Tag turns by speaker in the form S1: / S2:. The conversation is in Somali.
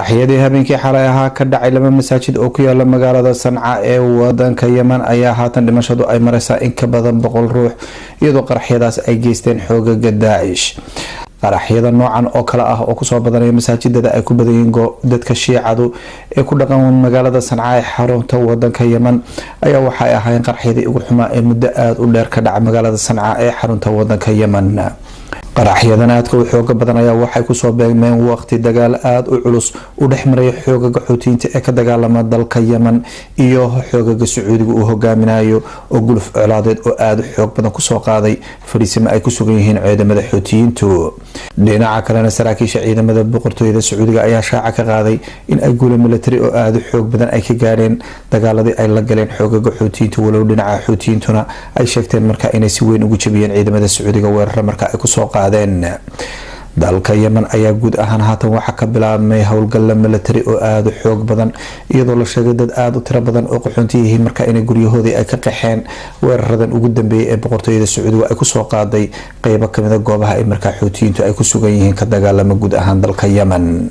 S1: Qaraxyadii habeenkii xalay ahaa ka dhacay laba masaajid oo ku yaala magaalada Sanca ee wadanka Yemen ayaa haatan dhimashadu ay mareysaa in ka badan 100 ruux, iyadoo qaraxyadaas ay geysteen xoogaga Daacish. Qaraxyada noocan oo kale ah oo kusoo badanaya masaajidada ay ku badanyihiin dadka Shiicadu ee ku dhaqan magaalada Sanca ee xarunta wadanka Yemen ayaa waxay ahaayeen qaraxyadii ugu xumaa ee muddo aada u dheer ka dhaca magaalada Sanca ee xarunta wadanka Yemen. Qaraxyadan aadka u xooga badan ayaa waxay kusoo beegmeen waqti dagaal aada u culus u dhex maraya xoogaga Xuutiyiinta ee ka dagaalama dalka Yemen iyo xoogaga Sacuudiga uu hogaaminayo, oo guluf colaadeed oo aada u xoog badan kusoo qaaday fadhiisimo ay ku sugan yihiin ciidamada Xuutiyiintu. Dhinaca kalena, saraakiisha ciidamada boqortooyada Sacuudiga ayaa shaaca ka qaaday in ay guulo military oo aada u xoog badan ay ka gaadheen dagaaladii ay la galeen xoogaga Xuutiyiintu, walow dhinaca Xuutiyiintuna ay sheegteen marka inay si weyn ugu jabiyeen ciidamada Sacuudiga weerara marka ay kusoo qaadeen. Dalka Yemen ayaa guud ahaan haatan waxaa ka bilaabmay howlgalla military oo aada u xoog badan, iyadoo la sheegay dad aada u tiro badan oo qaxoonti yihiin marka inay guryahoodii ay ka qaxeen weeraradan ugu dambeeyay ee boqortooyada Sacuudiga ay kusoo qaaday qeybo kamida goobaha ay markaa Xuutiyiintu ay ku sugan yihiin ka dagaalama guud ahaan dalka Yemen.